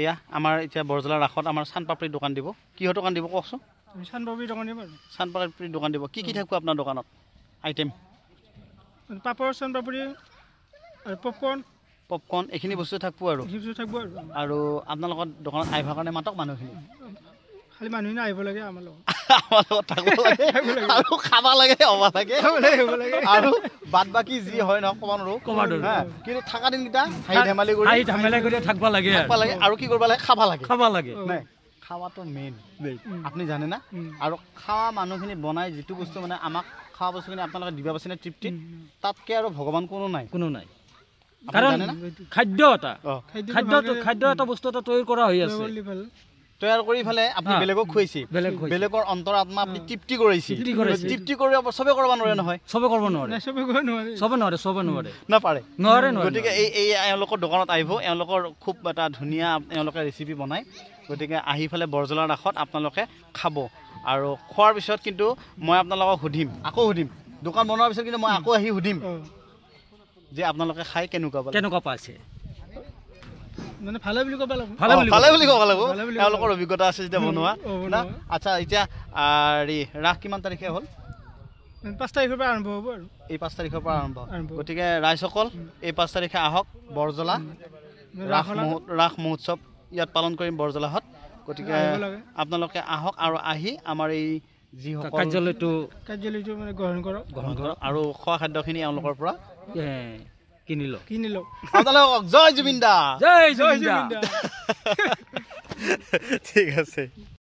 এয়া আমাৰ এতিয়া বৰজলা ৰাসত আমাৰ চানপাপৰিৰ দোকান দিব। কিহৰ দোকান দিব কওকচোন? চানপাপৰিৰ দোকান দিব। চানপাপৰিৰ দোকান দিব। কি কি থাকিব আপোনাৰ দোকানত আইটেম? পাপৰ, চানপাপৰি আৰু পপকৰ্ণ। পপকৰ্ণ এইখিনি বস্তু থাকিব আৰু। আৰু আপোনালোকৰ দোকানত আহিবৰ কাৰণে মাতক মানুহখিনি। খালি মানুহখিনি আহিব লাগে, আমাৰ লগত, আমাৰ লগত থাকিব লাগে আৰু খাব লাগে, হ'ব লাগে আৰু বাদ বাকী যি হয় নহয় ক'ব নোৱাৰো, কিন্তু থকা দিনকেইটা হাঁহি ধেমালি কৰি, হাঁহি ধেমালি কৰি থাকিব লাগে, থাকিব লাগে। আৰু কি কৰিব লাগে? খাব লাগে, খাব লাগে। নাই, খোৱাটো মেইন, আপুনি জানে না? আৰু খোৱা মানুহখিনি বনাই যিটো বস্তু মানে আমাক খোৱা বস্তুখিনি আপোনালোকে দিব পাৰিছেনে তৃপ্তিত, তাতকৈ আৰু ভগৱান কোনো নাই, কোনো নাই। কাৰণ খাদ্য এটা, খাদ্য এটা বস্তু এটা তৈয়াৰ কৰা হৈ আছে, তৈয়াৰ কৰি পেলাই আপুনি বেলেগক খুৱাইছে, বেলেগৰ অন্তৰ আত্মা আপুনি তৃপ্তি কৰিছে। তৃপ্তি কৰি চবে কৰিব নোৱাৰে নহয়, চবে কৰিব নোৱাৰে, চবে নোৱাৰে, চবে নোৱাৰে, নাপাৰে, নোৱাৰে। গতিকে এই এই এওঁলোকৰ দোকানত আহিব, এওঁলোকৰ খুব এটা ধুনীয়া এওঁলোকে ৰেচিপি বনায়। গতিকে আহি পেলাই বৰজলা ৰাসত আপোনালোকে খাব। আৰু খোৱাৰ পিছত কিন্তু মই আপোনালোকক সুধিম, আকৌ সুধিম, দোকান বনোৱাৰ পিছত কিন্তু মই আকৌ আহি সুধিম যে আপোনালোকে খাই কেনেকুৱা পালে, কেনেকুৱা পাইছে। মানে ভালে বুলি ক'ব লাগিব, ভালে বুলি ক'ব লাগিব। তেওঁলোকৰ অভিজ্ঞতা আছে যেতিয়া বনোৱা না। আচ্ছা, এতিয়া হেৰি ৰাস কিমান তাৰিখে হ'ল? 5 তাৰিখৰ পৰা আৰম্ভ হ'ব আৰু। এই 5 তাৰিখৰ পৰা আৰম্ভ। গতিকে ৰাইজসকল এই 5 তাৰিখে আহক, বৰজলা ৰাস মহোৎসৱ ইয়াত পালন কৰিম বৰজলাহত। গতিকে আপোনালোকে আহক আৰু আহি আমাৰ এই যিসকল কাৰ্যালয়টো মানে গ্ৰহণ কৰক, গ্ৰহণ কৰক আৰু খোৱা খাদ্যখিনি এওঁলোকৰ পৰা কিনি লওক, কিনি লওক। আপোনালোকক জয় জুবিন দা, জয় জুবিন দা। ঠিক আছে।